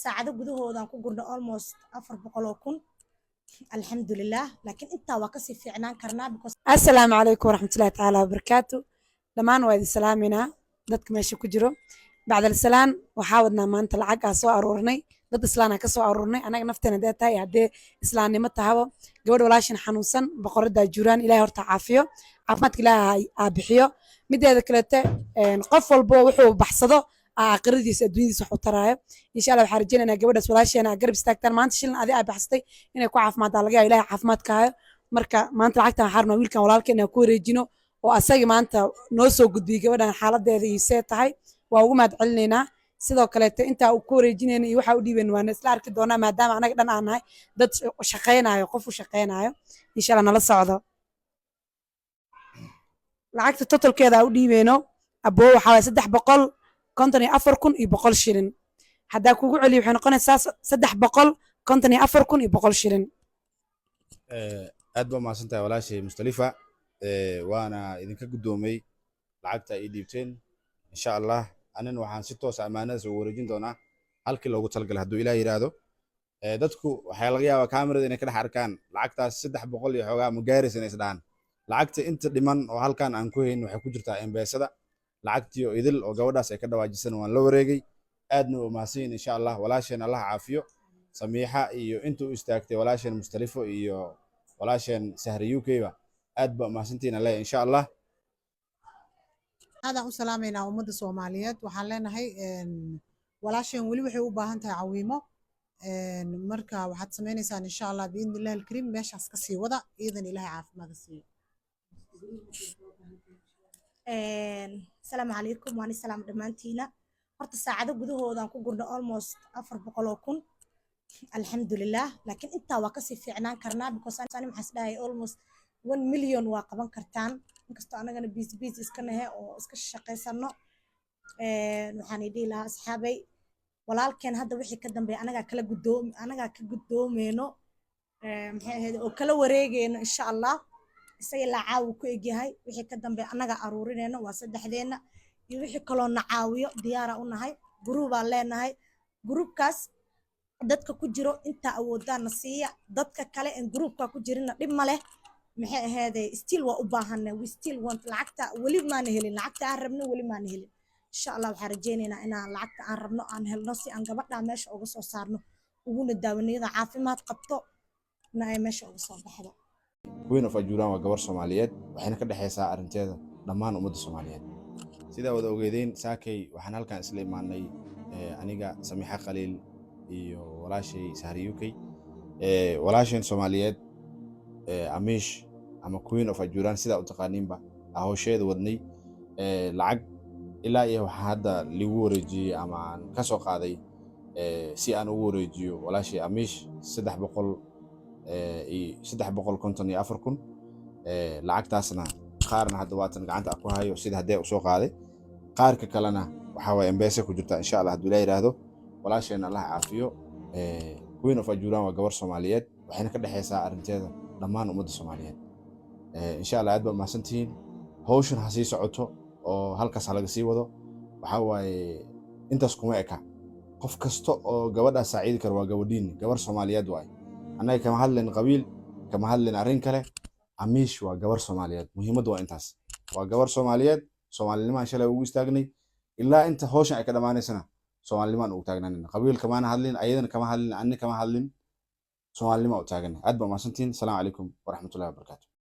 Saacado gudahoodan ku gurnay almost 400,000, alxamdulilah, laakiin intaa waa kasii fiicnaan karnaa because Asalaamu calaykum waraxmatullahi tacaala wabarakaatu. Dhammaan waa idin salaaminaa dadka meesha ku jiro. Bacdal salaan, waxaa wadnaa maanta lacag aa soo aruurnay, dad islaan aa ka soo aruurnay, anaga nafteena hadee tahay, haddee islaamnimo tahabo. Gabadh walaashan xanuunsan, boqoradaa juraan, Ilahay horta caafiyo, caafimaadka Ilaahay aa bixiyo. Mideeda kaleete, qof walbo wuxuu baxsado aa aakhiradiisa adduunyadiisa wax u taraayo, insha Allah. Waxaan rajaynaynaa gabadhaas walaasheena aa garab istaagtaan. Maanta shilin adi aa baxsatay inay ku caafimaaddaa laga yaaba, Ilahay caafimaadka hayo. Marka maanta lacagtan waxaa rabnaa wiilkan walaalkeen inaan ku wareejino oo asagi maanta noo soo gudbiyey gabadhan xaaladeeda iyo see tahay. Waa ugu mahad celinaynaa. Sidoo kaleete intaa uu ku wareejinayna iyo waxaa u dhiibayna waana isla arki doonaa, maadaama anaga dhan aan nahay dad shaqaynayo, qof u shaqaynayo. Insha Allah nala socdo. Lacagta totalkeeda aa u dhiibeyno aboo waxaa waye 354,100 shilin. Haddaa kugu celiyo, waxay noqonaysaa 354,100 shilin. Aad baa umahadsantahay walaashay Mustalifa, waana idinka guddoomay lacagta ay dhiibteen. Insha Allah anina waxaan si toos ammaanadaas ugu wareejin doonaa halkii loogu talagalay, hadduu Ilaah yidhaahdo. Dadku waxaa laga yaabaa kaamirada inay ka dhex arkaan lacagtaas 300 iyo xoogaa ma gaaraysa, inay isdhahaan. Lacagta inta dhiman oo halkan aan ku hayn waxay ku jirtaa M-Pesada. Lacagtii oo idil oo gabadhaas ay ka dhawaajisan waan la wareegay, aadna waa umahadsan yihin. Insha Allah walaasheen Allah caafiyo, Samiixa iyo inta u istaagtay, walaasheen Mustalifo iyo walaasheen Sahri UK ba, aad baa umahadsantihiin alle, insha Allah. Aadaan u salaamaynaa ummadda Soomaaliyeed. Waxaan leenahay walaasheen weli waxay u baahan tahay cawiimo. Marka waxaad samaynaysaan, insha Allah, biidni illahi alkariim, meeshaas ka sii wada iidan. Ilaahay caafimaada siiyo. Asalaamu calaykum, waan isalaam dhammaantiina. Horta saacado gudahoodan ku gurnay almost 400,000, alxamdulilah, laakiin intaa waa kasii fiicnaan karnaa because ani maxaan isdhahay almost 1 million waa qaban kartaan, inkastoo anagana busy busy iska nahe oo iska shaqaysano. Waxaan dhihi lahaa asxaabay, walaalkeen hadda wixii ka dambeeya anagaa kala guddoom, anagaa ka guddoomeyno, maxay ahayd, oo kala wareegeyno, insha Allah. Isaga ilaa caawa ku egyahay, wixii ka dambeeya annagaa aruurineyno, waa saddexdeenna iyo wixii kaloo na caawiyo diyaara u nahay. Group-baan leenahay, group-kaas dadka ku jiro intaa awoodaan na siiya. Dadka kale en group-ka ku jirina dhib ma leh, maxay ahaydee, still waa u baahanay, we still want lacagta. Weli maana helin lacagta aan rabno, weli maana helin. Insha Allah waxaan rajaynaynaa inaan lacagta aan rabno aan helno, si aan gabadha meesha uga soo saarno, uguna daawanayada caafimaad qabto na ay meesha uga soo baxdo. Queen of Ajuuraan waa gabar Soomaaliyeed, waxayna ka dhexaysaa arrinteeda dhammaan ummadda Soomaaliyeed. Sidaa wada ogeedeen, saakay waxaan halkan isla imaanay aniga, Samiixa Khaliil iyo walaashay Sahri UK. Walaasheen Soomaaliyeed Amiish ama Queen of Ajuuraan sidaa u taqaaniinba hawsheeda wadnay. Lacag ilaa iyo waxaa hadda ligu wareejiyey ama aan ka soo qaaday si aan ugu wareejiyo walaashay Amiish 300 iyo 354,000. Lacagtaasna qaarna hadda waatan gacanta ku hayo, sida haddee usoo qaaday, qaarka kalena waxaa waye M-Pesa ku jirta, insha Allah, hadduu Ilaah yidhaahdo. Walaasheen Allah caafiyo. Queen of Ajuuraan waa gabar Soomaaliyeed, waxayna ka dhexaysaa arrinteeda dhammaan ummadda Soomaaliyeed. Insha Allah aad baa umahadsantihiin. Hawshan ha sii socoto oo halkaas ha laga sii wado. Waxaa waaye intaas kuma eka. Qof kasta oo gabadhaas saaciidi karo waa gabadhiin, gabar Soomaaliyeed waaye. Annaga kama hadlayn qabiil, kama hadlayn arrin kale. Amiish waa gabar Soomaaliyeed, muhiimaddu waa intaas, waa gabar Soomaaliyeed. Soomaalinimaan shalay ugu istaagnay, ilaa inta hawshan ay ka dhammaanaysana Soomaalinimaan ugu taagnaanayna. Qabiil kamaana hadlin, ayadana kama hadlin, anni kama hadlin, Soomaalinima u taagana. Aad baa umahadsantihiin. Asalaamu calaykum waraxmatullahi wabarakaatu.